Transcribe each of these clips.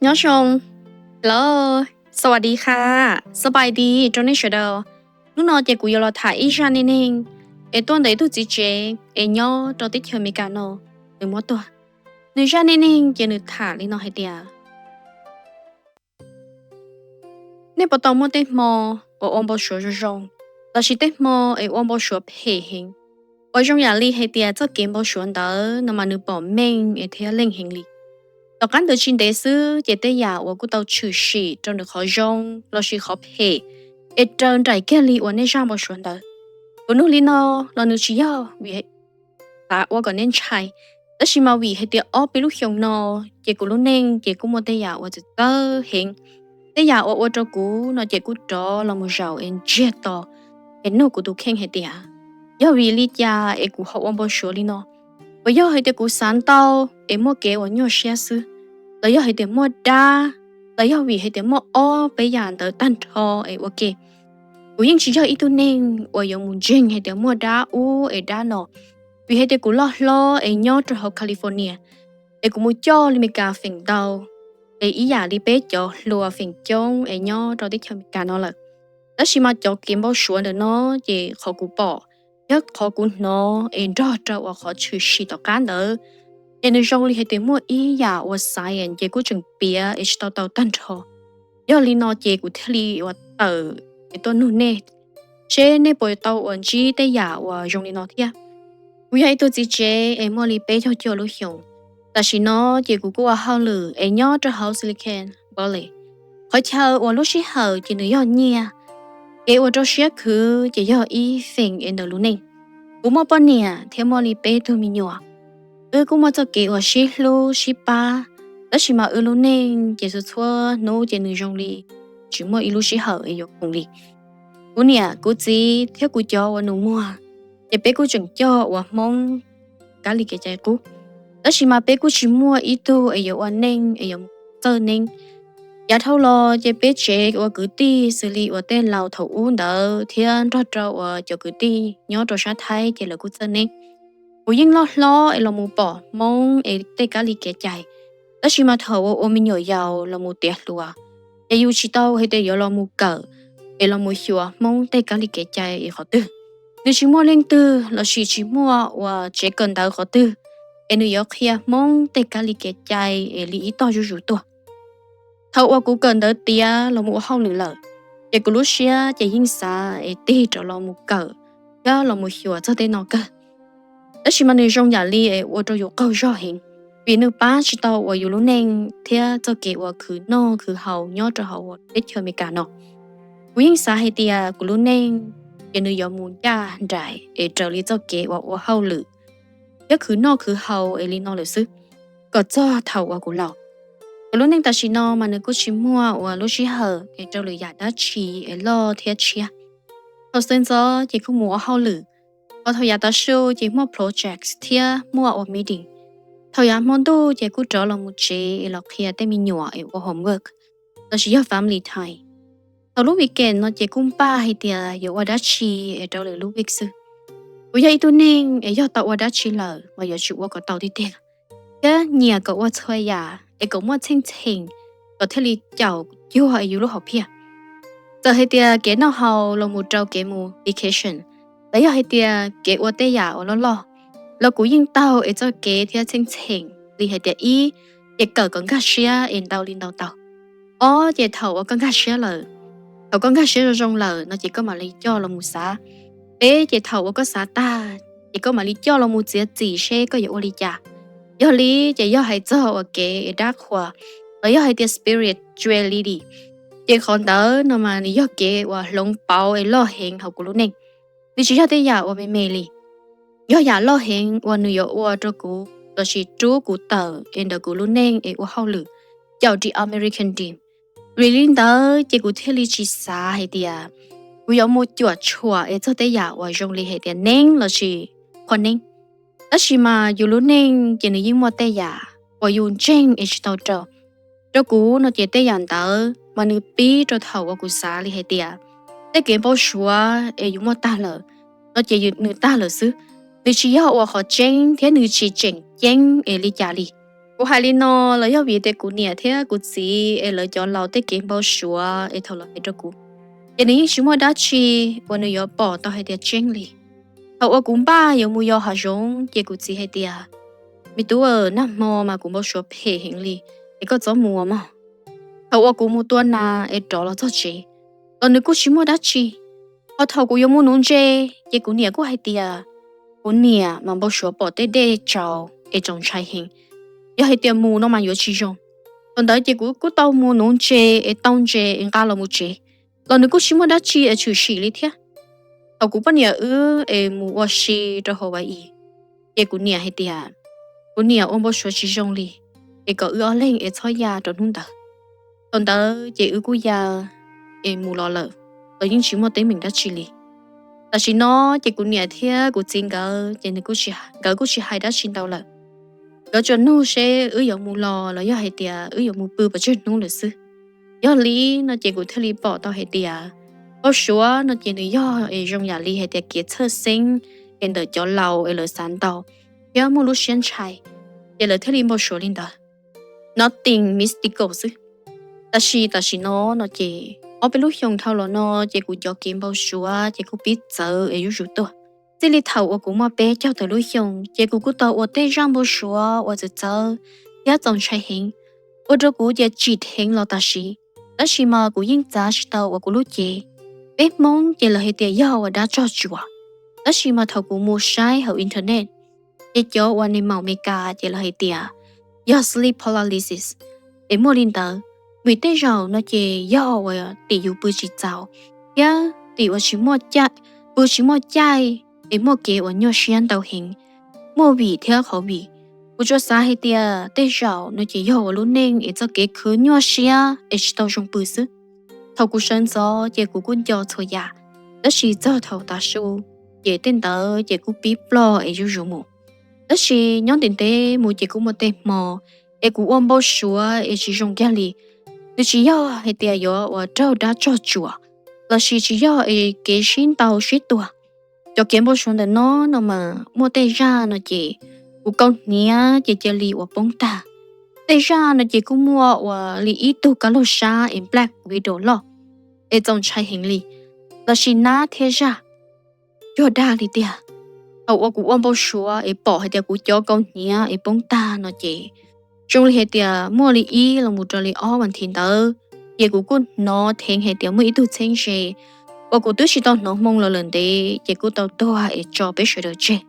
Nyob zoo, hello, สวัสดีค่ะ, สบายดี rau nej sawv daws. Hnub no ces kuv yuav los tham ib zaj neej neeg es tuaj ntawm ib tug txiv tsev es nyob rau teb chaws Amelikas no, nws muab tuag. Nws zaj neej neeg ces nws tham li no hais tias, nej puas tau muaj tej hmo uas ua npau suav zoo zoo, lossis tej hmo es ua npau suav phem heev, uas zoo yam li hais tias txoj kev npau suav ntawd no mas nws pom meej es thiab leej heev li. Tom qab ntawd tsis ntev xwb ces tej yam uas kuj tau tshwm sim rau nws qhov zoo lossis qhov phem es raws nraim kiag li uas nej zaj npau suav ntawd. Kuv nug li no los nws tsis yog vim xav ua kom nej ntshai, tab sis mas vim hais tias ob peb lub xyoo no ces kuv lub neej ces kuj muaj tej yam uas txawv txawv heev. Tej yam uas ua rau kuv no ces kuj rov los mus zaum es ntsiag to es nug kuv tus kheej hais tias, yog vim li cas es kuv ho ua npau suav li no? Puas yog hais tias kuv xav ntau es muaj kev uas nyuaj siab xwb, los yog hais tias muaj dab, los yog vim hais tias muaj ob peb yam ntawd tag nrho es ua ke? Kuv yeej tsis yog ib tug neeg uas yuav mus ntseeg hais tias muaj dab ub es dab no, vim hais tias kuv loj hlob es nyob rau hauv California, es kuv mus coj li Amelikas feem ntau, es ib yam li peb cov hluas feem coob es nyob rau teb chaws Amelikas no lawm. Tab sis mas cov kev npau suav ntawm no ces qhov kuv pom thiab qhov kuv hnov es nrog rau uas qhov tshwm sim tom qab ntawd, ces nws zoo li hais tias muaj ib yam uas science ces kuj tseem piav es tsis tau tau tag nrho. Yog li no ces kuv thiaj li uas tawm es tuaj nug nej seb nej puas tau uas ntsib tej yam uas zoo li no thiab. Kuv yog ib tug txiv tsev es muaj li peb caug cuaj lub xyoos. Tam sim no ces kuv kuj ua hauj lwm es nyob rau hauv Silicon Valley, qhov chaw uas lub sij hawm ces nws yog nyiaj. Kev ua rau siab khwv ces yog ib feem es ntawm lub neej. Kuv muaj poj niam thiab muaj li peb tug me nyuam. Wb kuj muaj txoj kev uas sib hlub sib pab, tab sis mas wb lub neej ces txhua txhua hnub ces nws zoo li tsis muaj ib lub sij hawm es yuav khoom li. Kuv niam kuv txiv thiab kuv cov uas nus muag, ces peb kuj tseem coj uas Hmoob kab li kev cai qub, tab sis mas peb kuj tsis muaj ib tug es yuav ua neej es yuav txawj neeb. Yav dhau los ces peb tsev ua kwv tij xws li uas tej laus thaum ub ntawd thiab nrog rau uas cov kwv tij nyob rau sab Thaib ces lawv kuj txawj neeb. Kuv yeej loj hlob es los mus pom Hmoob es tej kab li kev cai, tab sis mas thaum uas ua me nyuam yaus los mus tiav hluas, ces yus tsis tau hais tias yuav los mus kawm es los mus xyuas Hmoob tej kab li kev cai es qhov twg. Nws tsis muaj leej twg lossis tsis muaj uas tsev kawm ntawv qhov twg es nws yuav qhia Hmoob tej kab li kev cai es li ib tog zuj zus tuaj. Thaum uas kuv kawm ntawv tiav los mus ua hauj lwm lawm, ces kuv lub siab ces yeej xav es tig rov los mus kawm thiab los mus xyuas txog tej no kawg. Tab sis mas nws zoo yam li es ua rau yus qaug zog heev, vim nws pab tsis tau uas yus lub neej thiab txoj kev uas khwv noj khwv haus nyob rau hauv teb chaws Amelikas no. Kuv yeej xav hais tias kuv lub neej ces nws yuav mus ncaj nraim es raws li txoj kev uas ua hauj lwm thiab khwv noj khwv haus es li no lawm xwb, kom txog thaum uas kuv laus. Kuv lub neej tam sim no mas nws kuj tsis muaj uas lub sij hawm es rau lwm yam dab tsi es loj thiab tshiab. Thaum xeev ntxov ces kuj mus ua hauj lwm, ho thaum yav tav su ces muaj project thiab muaj ua meeting. Thaum yav hmo ntuj ces kuj rov los mus tsev es los qhia tej me nyuam es ua homework, lossis yog family time. Thaum lub weekend no ces kuj npaj hais tias yuav ua dab tsi es rau lwm lub week xwb. Kuv yog ib tug neeg es yog tau ua dab tsi lawm mas yuav tsum ua kom tau tiag tiag, thiab nyiam kom ua txhua yam es kom muaj txheej txheem kom thiaj li caum cuag es yus lub hom phiaj. Txawm hais tias kev noj haus los mus rau kev mus vacation, los yog hais tias kev ua tej yam uas loj loj, los kuv yeej taug es txoj kev thiab txheej txheem li hais tias ib, ces kawm kom nkag siab es ntau li ntau tau. Ob, ces thaum uas koj nkag siab lawm, thaum koj nkag siab zoo zoo lawm no ces koj mam li coj los mus xav. Peb, ces thaum uas koj xav tag, ces koj mam li coj los mus txiav txim seb koj yuav ua li cas. Yog li ces yog hais txog uas kev es dab qhuas, los yog hais tias spirituality, ces qhov ntawd no mas nws yog kev uas hloov pauv es loj heev hauv kuv lub neej. Nws tsis yog tej yam uas me me li, yog yam loj heev uas nws yuav ua rau kuv lossis rub kuv tawm es ntawm kuv lub neej es ua hauj lwm caum ris American dream. Vim li ntawd ces kuv thiaj li tsis xav hais tias kuv yuav mus cuam tshuam es txog tej yam uas zoo li hais tias neeb lossis qhua neeb. Tab sis mas yus lub neej ces nws yeej muaj tej yam uas yus ntseeg es tsis tau rau. Rau kuv no ces tej yam ntawd mas nws pib rau thaum uas kuv xav li hais tias tej kev npau suav es yus muaj tag lawm no ces nws tag lawm xwb. Nws tsis yog uas qhov tseeb thiab nws tsis tseem ceeb es li cas li. Kuv hais li no los yog vim tias kuv niam thiab kuv txiv es lawv cov laus tej kev npau suav es thaum lawv hais rau kuv, ces nws yeej tsis muaj dab tsi uas nws yuav pom tau hais tias tseeb li. Thaum uas kuv npaj yuav mus yos hav zoov ces kuv txiv hais tias, me tub, nag hmo mas kuv npau suav phem heev li, es koj txhob mus mog. Thaum uas kuv mus tua nas es rov los txog tsev los nws kuj tsis muaj dab tsi. Ho thaum kuv yuav mus nuv ntses ces kuv niam kuj hais tias kuv niam mas npau suav pom tej dej tsaus es txaus ntshai heev. Yog hais tias mus no mas yuav tsis zoo. Thaum ntawd ces kuv kuj tau mus nuv ntses es tau ntses es nqa los mus tsev los nws kuj tsis muaj dab tsi es tshwm sim li thiab. Thaum kuv poj niam wb es mus ua si rau hauv Hawaii, ces kuv niam hais tias kuv niam ua npau suav tsis zoo li, es kom wb ob leeg es txhob ya rau hnub ntawd. Thaum ntawd ces wb kuj ya es mus los lawm, los yeej tsis muaj teeb meem dab tsi li. Tam sim no ces kuv niam thiab kuv txiv nkawd ces nws kuj tsis, nkawd kuj tsis hais dab tsi ntau lawm. Nkawd tsuas nug seb wb yuav mus los los yog hais tias wb yuav mus pw pes tsawg hnub lawm xwb. Yog li no ces kuv thiaj li pom tau hais tias npau suav no ces nws yog es zoo yam li hais tias kev txhawj xeeb es ntawm cov laus es lawv xav ntau thiab muaj lub siab ntshai, ces lawv thiaj li npau suav li ntawd. Nothing mystical xwb. Tab sis tam sim no no ces ob peb lub xyoos dhau los no ces kuv cov kev npau suav ces kuj pib txawv es zuj zus tuaj. Txij li thaum uas kuv muaj peb caug tawm lub xyoo ces kuv kuj tau ua tej zaj npau suav uas txawv txawv thiab txaus ntshai heev, ua rau kuv ces tsim dheev los tam sim. Tab sis mas kuv yeej txav tsis tau uas kuv lub cev. Peb Hmoob ces lawv hais tias yog uas dab tsog tsuam, tab sis mas thaum kuv mus saib hauv internet ces cov uas neeg maum Meskas ces lawv hais tias yog sleep paralysis. Es muaj li ntawd, vim tej zaum no ces yog uas tim yus pw tsis txaus thiab tim uas tsis muaj, pw tsis muaj caij es muaj kev uas nyuaj siab ntau heev, muaj vim thiab qhov vim. Kuv tsuas xav hais tias tej zaum no ces yog uas lub neej es txoj kev khwv nyuaj siab es tsis tau zoo pw xwb. Thaum kuv sawv ntxov ces kuv kuj nco txhua yam, tab sis txog thaum tav su ces tej ntawd ces kuj pib ploj es zuj zus mus. Tab sis nyob ntev ntev mus ces kuj muaj tej hmo es kuv ua npau suav es tsis zoo kiag li. Nws tsis yog hais tias yuav uas raug dab tsog tsuam, lossis tsis yog es kev sib ntaus sib tua. Cov kev npau suav ntawm no no mas muaj tej zaj no ces kuv kaus hniav ces cia li uas poob tag. Tej zaj no ces kuj muaj uas li ib tug kab laug sab es black widow loj es txaus ntshai heev li, lossis nab thiab zaj cuag dag li tiag. Thaum uas kuv ua npau suav es pom hais tias kuv cov kaus hniav es poob tag no ces zoo li hais tias muaj li ib los mus rau li ob vas thiv ntawd, ces kuv kuj hnov theev hais tias muaj ib tug txheeb ze uas kuv twb tsis tau hnov hmoo los lawm ntev ces kuj tau tuag es tso peb sawv daws tseg.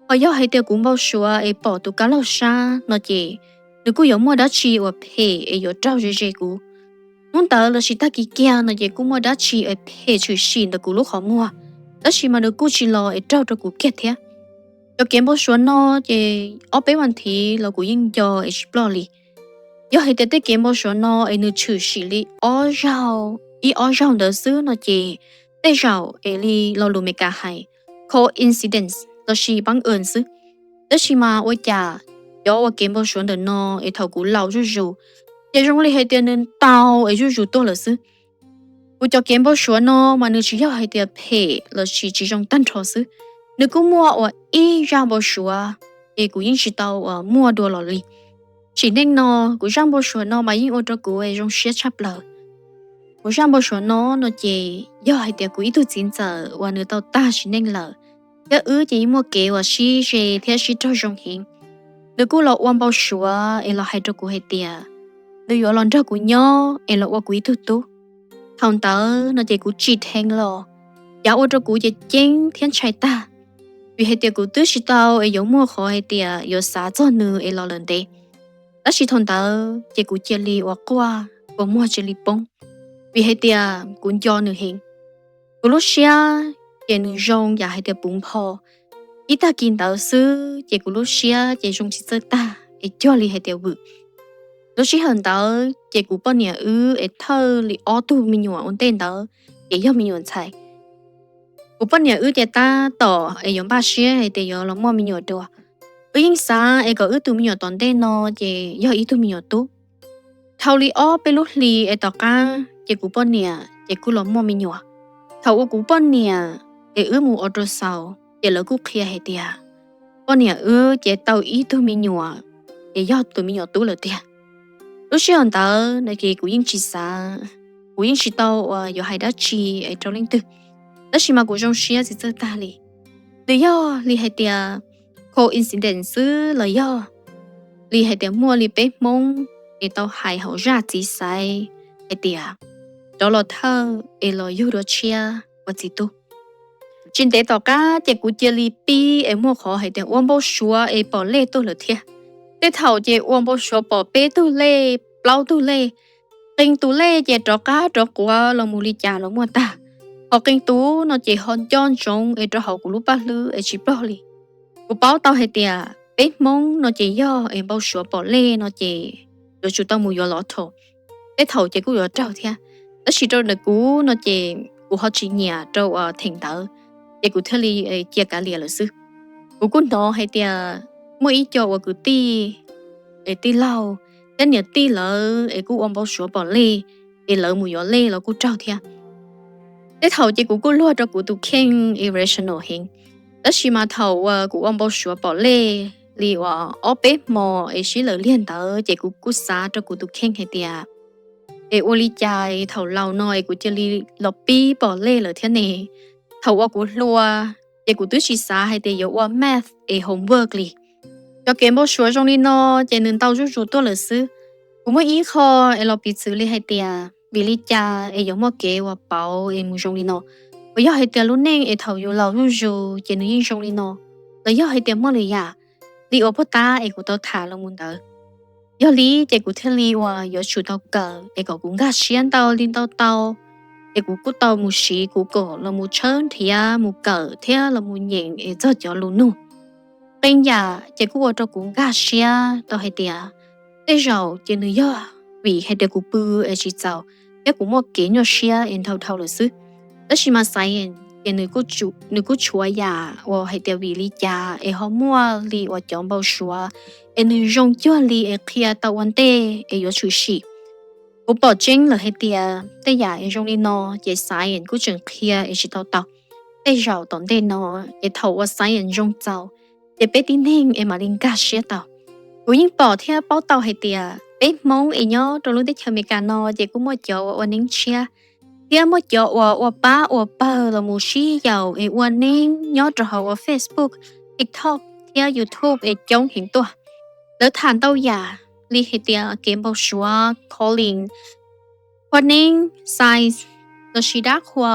Ho yog hais tias kuv npau suav es pom tus kab laug sab no ces nws kuj yuav muaj dab tsi uas phem es yuav raug ze ze kuv. Hnub ntawd lossis tag kis kiag no ces kuj muaj dab tsi es phem tshwm sim ntawm kuv lub qhov muag, tab sis mas nws kuj tsis los es raug rau kuv kiag thiab. Cov kev npau suav no ces ob peb vas thiv los kuv yeej nco es tsis ploj li. Yog hais tias tej kev npau suav no es nws tshwm sim li ob zaug, ib ob zaug ntawd xwb no ces tej zaum es li lo lus Meskas hais coincidence lossis pab awm xwb. Tab sis mas ua cas cov uas kev npau suav ntawm no es thaum kuv laus zuj zus ces zoo li hais tias nws ntau es zuj zus tuaj lawm xwb. Kuv cov kev npau suav no mas nws tsis yog hais tias phem lossis tsis zoo tag nrho xwb, nws kuj muaj uas ib zaj npau suav es kuv yeej tsis tau uas muaj dua los li. Sim neej no kuv zaj npau suav no mas yeej ua rau kuv zoo siab tshaj plaws. Kuv zaj npau suav no no ces yog hais tias kuv ib tug txiv ntxawm uas nws tau tag sim neej lawm, thiab wb ces yeej muaj kev uas sib ze thiab sib raug zoo heev. Nws kuj los ua npau suav es los hais rau kuv hais tias nws yuav los nrog kuv nyob es los ua kuv ib tug tub. Thaum ntawd no ces kuv tsim dheev los, yav ua rau kuv ces ceeb thiab ntshai tag, vim hais tias kuv twb tsis tau es yuav muaj qhov hais tias yuav xav txog nws es los lawm ntev. Tab sis thaum ntawd ces kuv cia li uas quaj, kua muag cia li poob, vim hais tias kuv nco nws heev. Kuv lub siab ces nws zoo yam hais tias puv npho. Ib tag kis ntawd xwb ces kuv lub siab ces zoo tsis txawj tag es cuag li hais tias vwm. Lub sij hawm ntawd ces kuv poj niam wb es thawj li ob tug me nyuam ua ntej ntawd ces yog me nyuam ntxhais. Kuv poj niam wb ces tab tom es yuav npaj siab hais tias yuav los muaj me nyuam dua. Wb yeej xav es kom wb tus me nyuam tom ntej no ces yog ib tug me nyuam tub. Dhau li ob peb lub hlis es tom qab ces kuv poj niam ces kuj los muaj me nyuam. Thaum uas kuv poj niam es wb mus ultrasound ces lawv kuj qhia hais tias poj niam wb ces tau ib tug me nyuam es yog tus me nyuam tub lawm tiag. Lub sij hawm ntawd no ces kuv yeej tsis xav, kuv yeej tsis tau uas yuav hais dab tsi es rau leej twg, tab sis mas kuv zoo siab tsis txawj tag li. Nws yog li hais tias coincidence xwb los yog li hais tias muaj li peb Hmoob es tau hais hauv zaj txiv xaiv hais tias rov los thawj es los yug dua tshiab ua txiv tub. Tsis ntev tom qab ces kuv cia li pib es muaj qhov hais tias ua npau suav es pom lej tuaj lawm thiab. Tej thaum ces ua npau suav pom peb tug lej, plaub tug lej. Qee tus lej ces rov qab rov quav los mus li cas los muaj tag. Ho qee tus no ces ho nco ntsoov es rau hauv kuv lub paj hlwb es tsis ploj li. Kuv paub tau hais tias peb Hmoob no ces yog es npau suav pom lej no ces yuav tsum tau mus yuav lotto. Tej thaum ces kuj yuav raug thiab, tab sis rau ntawm kuv no ces kuv ho tsis nyiam rau uas theem ntawd, ces kuv thiaj li cia kav liam lawm xwb. Kuv kuj hnov hais tias muaj ib co uas kwv tij, es tij laug thiab niam tij lawv es kuj ua npau suav pom lej, es lawv mus yuav lej los kuj raug thiab. Tej thaum ces kuv kuj luag rau kuv tus kheej irrational heev, tab sis mas thaum uas kuv ua npau suav pom lej li uas ob peb hmo es sib law liag ntawd ces kuv kuj xav rau kuv tus kheej hais tias es ua li cas thaum laus no es kuv cia li los pib pom lej lawm thiab ne. Thaum uas kuv hluas ces kuv twb tsis xav hais tias yuav ua math es homework li. Cov kev npau suav zoo li no ces nws ntau zuj zus tuaj lawm xwb. Kuv muaj ib qho es los piv txwv li hais tias vim li cas es yuav muaj kev uas pauv es mus zoo li no. Puas yog hais tias lub neej es thaum yus laus zuj zus ces nws yeej zoo li no, los yog hais tias muaj lwm yam li uas puag ta es kuv tau tham los mus ntawd. Yog li ces kuv thiaj li uas yuav tsum tau kawm es kom kuv nkag siab ntau li ntau tau, es kuv kuj tau mus siv kuv kom los mus tshawb nrhiav mus kawm thiab los mus nyeem es txog cov lus nug. Qee yam ces kuj ua rau kuv nkag siab tau hais tias tej zaum ces nws yog vim hais tias kuv pw es tsis txaus thiab kuv muaj kev nyuaj siab es ntau dhau lawm xwb. Tab sis mas science ces nws kuj tshuav yam uas hais tias vim li cas es ho muaj li uas cov npau suav es nws zoo cuag li es qhia tau ua ntej es yuav tshwm sim. Kuv pom tseeb lawm hais tias tej yam es zoo li no ces science kuj tseem qhia es tsis tau tau. Tej zaum tom ntej no es thaum uas science zoo txaus ces peb tib neeg es mam li nkag siab tau. Kuv yeej pom thiab paub tau hais tias peb Hmoob es nyob rau lub teb chaws Amelikas no ces kuj muaj cov uas ua neeb tshiab thiab muaj cov uas ua pab ua pawg los mus sib yaum es ua neeb nyob rau hauv uas Facebook, TikTok thiab YouTube es coob heev tuaj. Lawv tham ntau yam li hais tias kev npau suav, calling, qhua neeb, science, los sis dab qhua,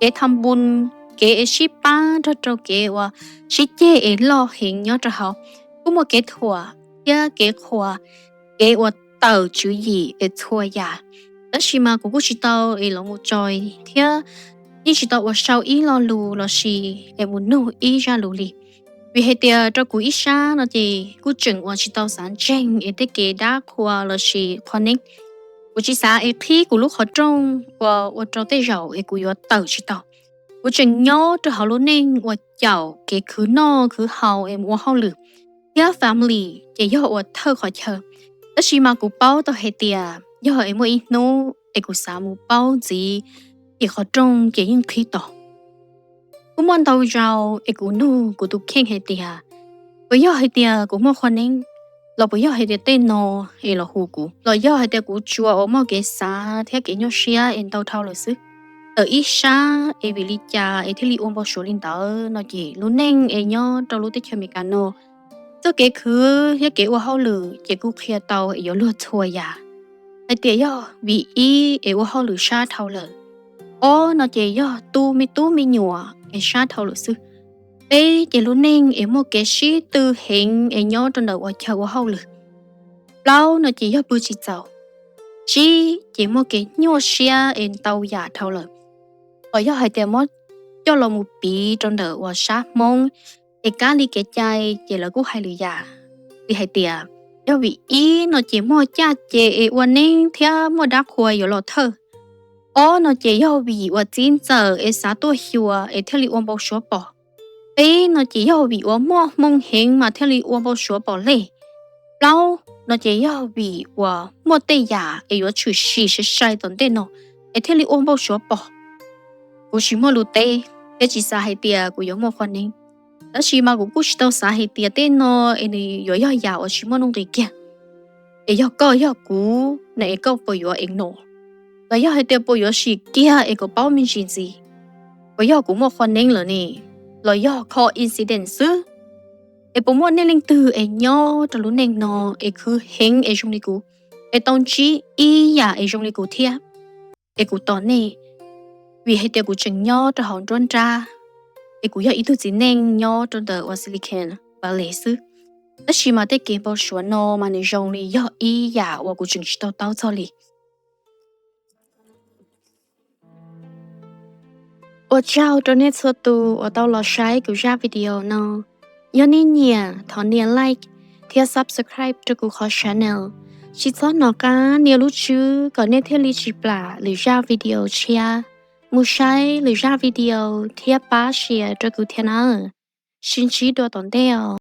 kev tham npu, kev es sib pab nrog rau kev uas sib ceg es loj heev nyob rau hauv. Kuj muaj kev thuam thiab kev qhuas, kev uas tawm tswv yim es txhua yam. Tab sis mas kuv kuj tsis tau es los mus tso thiab yeej tsis tau uas sau ib lo lus los sis es mus nug ib zaj lus li. Vim hais tias rau kuv ib sab no ces kuj tseem uas tsis tau xav ntseeg es tej kev dab qhua los sis qhua neeb. Kuv tsis xav es qhib kuv lub qhov rooj uas ua rau tej zaum es kuv yuav tawm tsis tau. Kuv tseem nyob rau hauv lub neej uas caum kev khwv noj khwv haus es mus ua hauj lwm, thiab family ces yog uas thawj qhov chaw. Tab sis mas kuv paub tau hais tias yog es muaj ib hnub es kuv xav mus paub ntxiv, ces qhov rooj ces yeej qhib tos. Kuj muaj ntau zaus es kuv nug kuv tus kheej hais tias puas yog hais tias kuv muaj qhua neeb, los puas yog hais tias tej no es los hu kuv, los yog hais tias kuv tsuas uas muaj kev xav thiab kev nyuaj siab es ntau dhau lawm xwb. Tawm ib sab es vim li cas es thiaj li ua npau suav li ntawd no ces lub neej es nyob rau lub teb chaws Amelikas no, txoj kev khwv thiab kev ua hauj lwm ces kuj qhia tau es yuav luag txhua yam. Hais tias yog vim ib es ua hauj lwm sab dhau lawm, ob no ces yog tu me tub me nyuam es sab dhau lawm xwb, peb ces lub neej es muaj kev sib tw heev es nyob rau ntawm uas chaw ua hauj lwm, plaub no ces yog pw tsis txaus, tsib ces muaj kev nyuaj siab es ntau yam dhau lawm. Los yog hais tias muab coj los mus piv rau ntawm uas sab Hmoob es kab li kev cai ces lawv kuj hais lwm yam li hais tias yog vim ib no ces muaj caj ces es ua neeb thiab muaj dab qhua yuav los thawj, ob no ces yog vim uas txiv ntxawm es xav tuaj xyuas es thiaj li ua npau suav pom, peb no ces yog vim uas muaj hmoo heev mas thiaj li ua npau suav pom lej, plaub no ces yog vim uas muaj tej yam es yuav tshwm sim sai sai tom ntej no es thiaj li ua npau suav pom. Kuv tsis muaj lus teb thiab tsis xav hais tias kuv yuav muaj qhua neeb, tab sis mas kuv kuj tsis tau xav hais tias tej no es nws yuav yog yam uas tsis muaj nuj nqis kiag. Es yog koj yog kuv ne, es koj puas yuav ignore? Los yog hais tias puas yuav sim kiag es kom paub me ntsis ntxiv? Puas yog kuv muaj qhua neeb lawm ne? Los yog coincidence xwb? Es puas muaj nej leej twg es nyob rau lub neej no es khwv heev es zoo li kuv, es tau ntsib ib yam es zoo li kuv thiab? Es kuv tos nej, vim hais tias kuv tseem nyob rau hauv nruab nrab, es kuv yog ib tug txiv neej nyob rau ntawm uas Silicon Valley xwb. Tab sis mas tej kev npau suav no mas nws zoo li yog ib yam uas kuv tseem tsis tau taub txog li. Ua tsaug rau nej txhua tus uas tau los saib kuv zaj video no. Yog nej nyiam, thov nias like thiab subscribe rau kuv qhov channel. Tsis txhob hnov qab nias lub tswb kom nej thiaj li tsis plam lwm zaj video tshiab. Mus saib lwm zaj video thiab pab share rau kuv thiab nawb. Sib ntsib dua tom ntej os.